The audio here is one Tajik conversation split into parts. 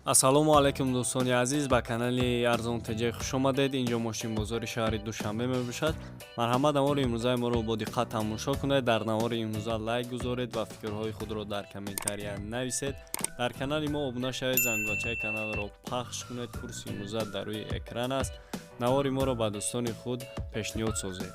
Ассалому алайкум, дӯстони азиз, ба канали Арзон ТЖ хуш омадед. Инҷо мошинбозори шаҳри Душанбе мебошад. Марҳамат, навори имрӯзаи моро бо диққат тамошо кунед. Дар навори имрӯза лайк гузоред ва фикрҳои худро дар комментария нависед. Дар канали мо обуна шавед, зангулачаи каналро пахш кунед. Курси имрӯза дар рӯи экран аст. Навори моро ба дӯстони худ пешниҳод созед.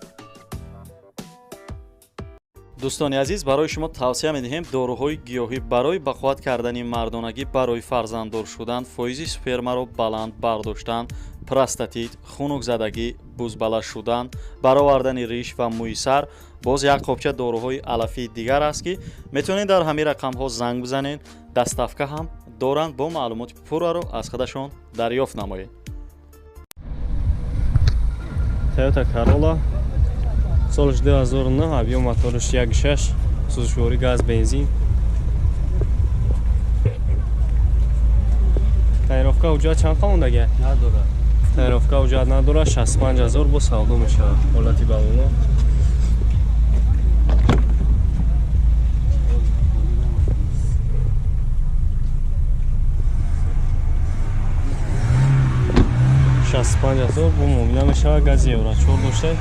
Дӯстони азиз, барои шумо тавсия медиҳем доруҳои гиёҳӣ барои бақувват кардани мардонагӣ, барои фарзанддор шудан, фоизи спермаро баланд бардоштан, простатит, хунукзадагӣ, бузбала шудан, баровардани риш ва мӯи сар. Боз як қопча доруҳои алафии дигар аст, ки метавонед дар ҳамин рақамҳо занг бизанед. Доставка ҳам доранд, бо маълумоти пурраро аз худашон дарёфт намоед. Toyota Corolla, солаш 2009, объем мотораш 1.6, сӯзишворӣ газ, бензин. Тонировка, ҳуҷҷат чанд қамондага? Надорад. Тонировка, ҳуҷҷат надорад, 65 ҳазор бо савдо мешавад. Ҳолати балоно. 65 ҳазор бо муомила мешавад. Гази евро 4 дошта,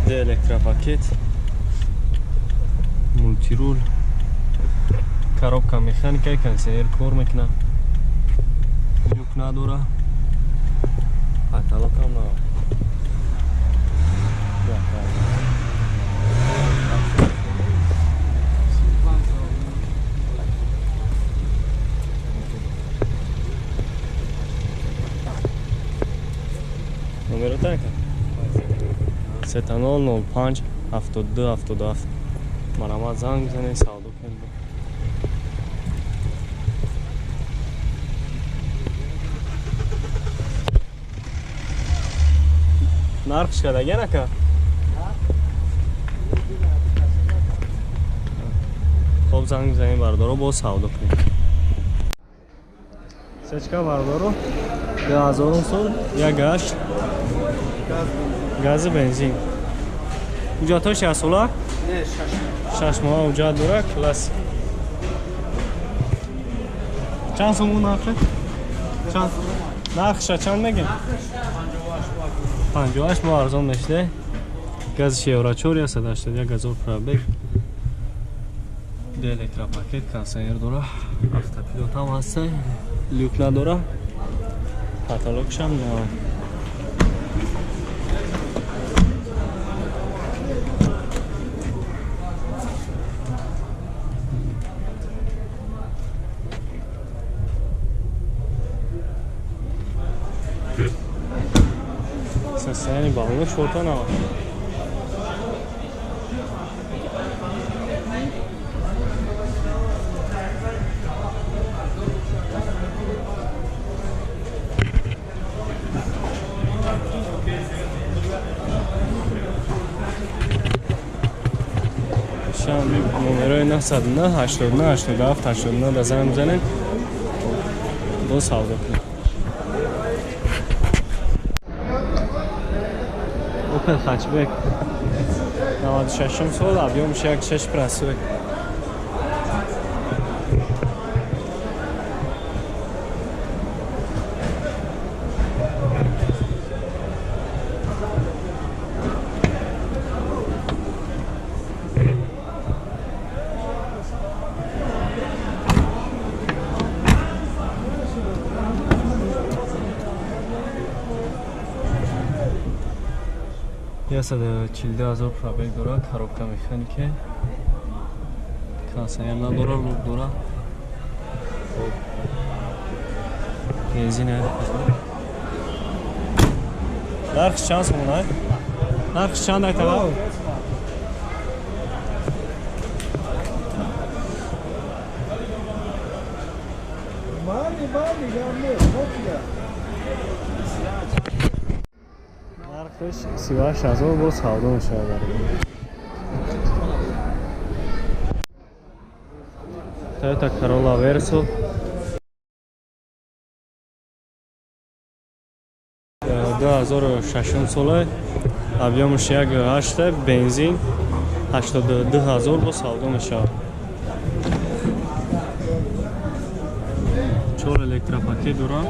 электропакет, мультируль, коробка механика, кондиционер кор мекунад, люк надора, потолокам на. Номеро така 30 05 72 77. Марҳамат, занг бизанед, савдо кунед. Нархш кадаген, ака? Хоб, занг бизанед, бардоро, боз савдо кунед. Сечка, бардоро, 2000 сол, 1.8, гази, бензин. Ҳуҷҷатҳош яксола? 6 моҳа ҳуҷҷат дорад, класс. Чанд сомон нархе? Чанд нархша, чанд мегем? 58 мо арзон мешиде. Газиш евро 4, 181 ҳазор пробег. Электропакет, кондиционер дора, автопилот ҳам ҳаста, люк надора, потолокшам на. Состояние баллона чорта нава. Номерои 909 89 87 89 да занг бизанед, боз савдо кунед. Opel Hatchback, 96 сол, объемш 1.6, простой. 142 ҳазор пробег дорад, коробка механика, кондиционер надорад, люк дорад. Бензин. Нархш чанд сомон? Нархш чанд айтава? Мали, мали, я. Нархш 38 ҳазор, боз савдо мешавад. Toyota Corolla Verso, 2006 сола, объемаш 1.8, бензин, 82 ҳазор бо савдо мешавад. Чор электропакет дорад.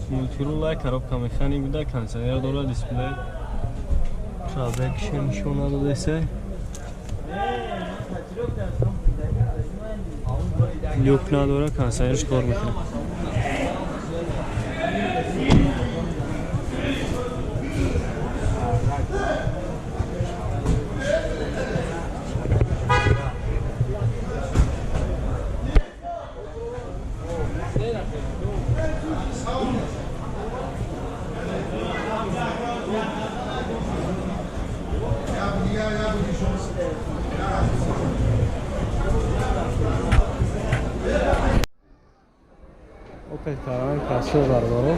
Мультирула, коробка механик буда, кондиционер дорад, дисплей. Пробегше нишон надодесе. Люк надорад, кондиционерш кор мекунад. Opel Caravan красиво бародаро.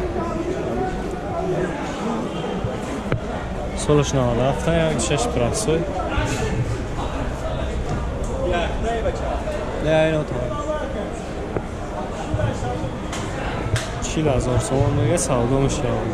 Солаш 97, 6 простой. Не, ино то. 40,000 сомон мега савдо мешавад.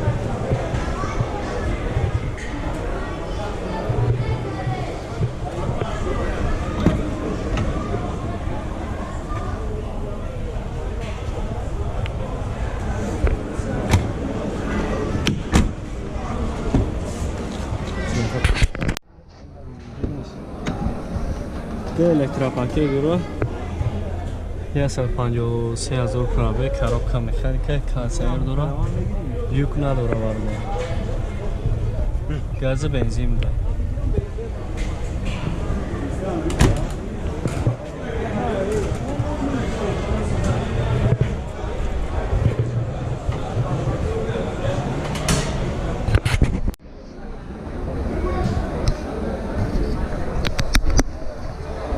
Электропакет дорад. 153,000 пробег, коробка механика, кондиционер дорад, люк надорад бародар. Гази бензин буда.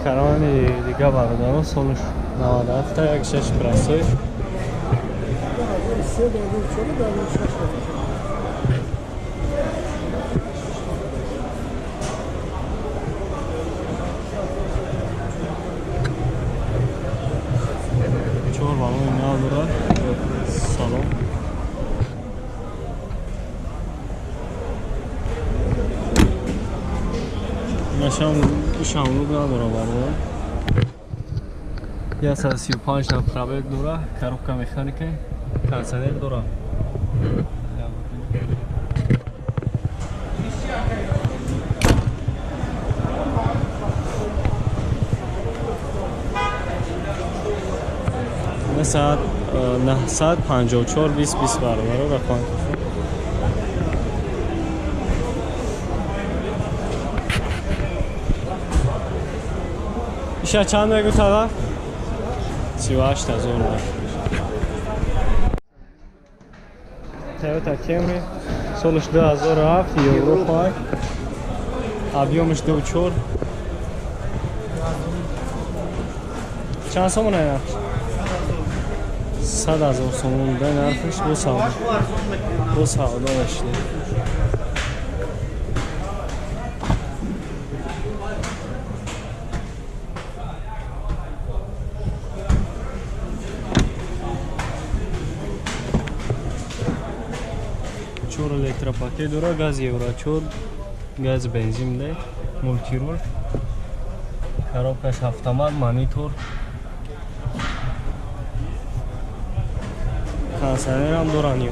Каравани дига бародарон солаш 97, 6 простой. Чор баллони нав дорад. Салон. Ишам лук надорад бародар. 135 на пробег дорад, коробка механика, кондиционер дорад. Саат 954 20 20 бародаро рақам. Иша чанд мегӯ тава? 38,000. Toyota Camry солаш 2007, Европа, объемаш 2.4. Чанд сомон нархш? 100,000 сомон буда нархш, бо савдо мешуда. Чор электропакет дорад, газ Евро 4, газ бензин буда, мультирул, коробкаш автомат, монитор, кондиционерам доранд.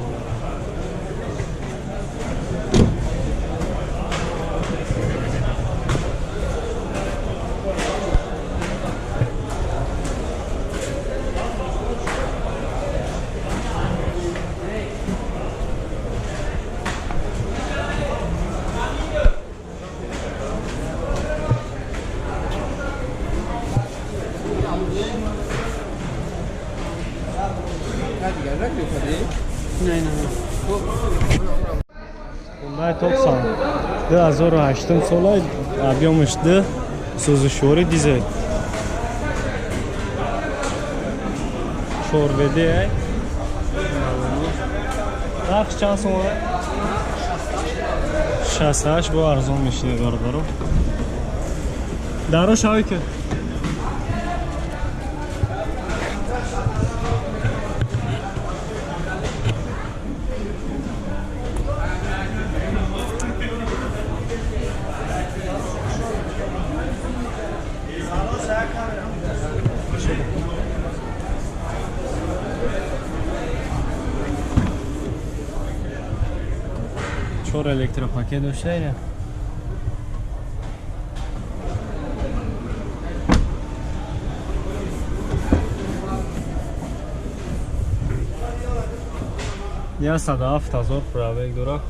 Hyundai Tucson 2008 сола, объемаш 2, сӯзишворӣ дизел. 4WD. Нархш чанд сомон? 68 бо арзон мешида бародаро. Даро шавӣ ки. Чор электропакет дошта ина. 107 000 пробег дора.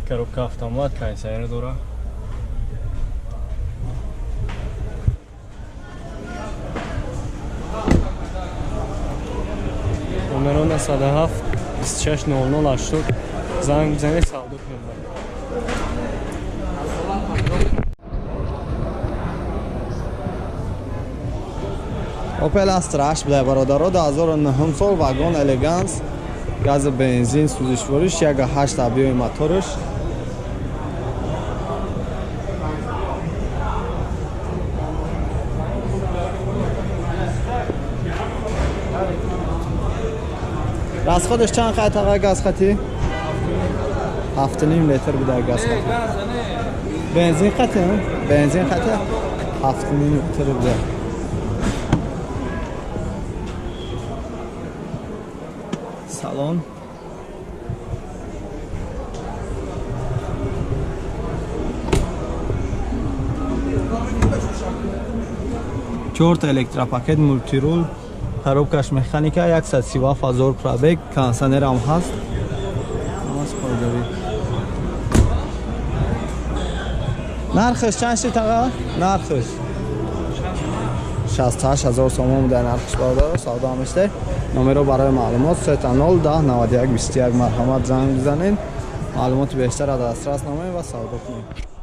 Коробка автомат, кондиционер дора. Номеро 97 26 00 80 занг бизанед, савдо кунед. Opel Astra H буда, бародаро, 2009 сол, вагон Элеганс, гази бензин, сӯзишвориш 1,8 объёми моторш. Расходаш чанд қайт, аға, газ хати? 7,5 литр буда газ хати. Бензин хати, бензин хати 7,5 литр буда. Салон чорта электропакет, мультирул, коробкаш механика, 137 ҳазор пробег, кондиционерам ҳаст. Ҳамаш коргарӣ. Нархаш чанд шид, аға? Нархаш 68 ҳазор сомон буда нархаш, бародаро, савдо ҳамеште. Номеро барои маълумот 30 10 91 21, марҳамат, занг бизанед, маълумоти бештар дастрас намоед ва савдо кунед.